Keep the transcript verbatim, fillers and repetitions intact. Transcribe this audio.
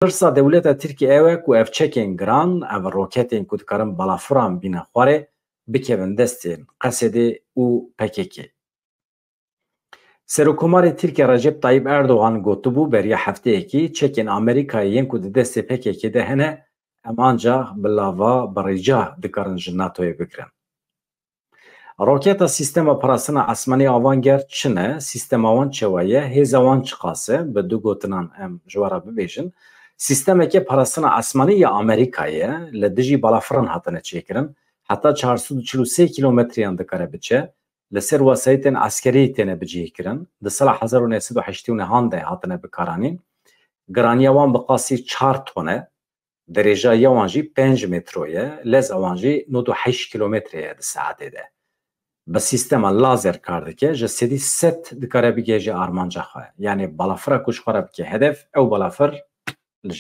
Pirsa dewleta Tirkiyê ew e ku ev çekên giran, ev roketên ku dikarin balafiran bîne xwarê, bikevin destên Qesedê û P K K. Serokkomarê Tirkiye Recep Tayyip Erdogan gotibû beriya hefteyekî, çekên Amerîkayê yên ku di destê P K K de hene, em ancax bi lava bi rica dikarin ji NATOyê bigirin. Roketa sîstema parastina esmanî Avanger çi ne? Sîstema wan çawa ye? Hêza wan çiqas e? Bi du gotinan em ji we re bibêjin. Sîstemeke parastina esmanî ya Amerîkayê li dijî balafiran hatine çêkirin. Heta çar sed û çil û sê kîlometreyan dikare biçe. Li ser wesayîtên eskerî têne bicihîkirin. Di sala hezar û neh sed û heştê û nehan de hatine bikaranîn. Giraniya wan bi qasî çar ton e. Dirêja ya wan jî pênc metro ye, leza wan jî nod û heşt kîlometre ye di saetê de. Bi sîstema lazer kar dike, ji sedî sed dikare bigihêje armanca xwe. Yanî balafira ku ji xwe re bike hedef, ew balafir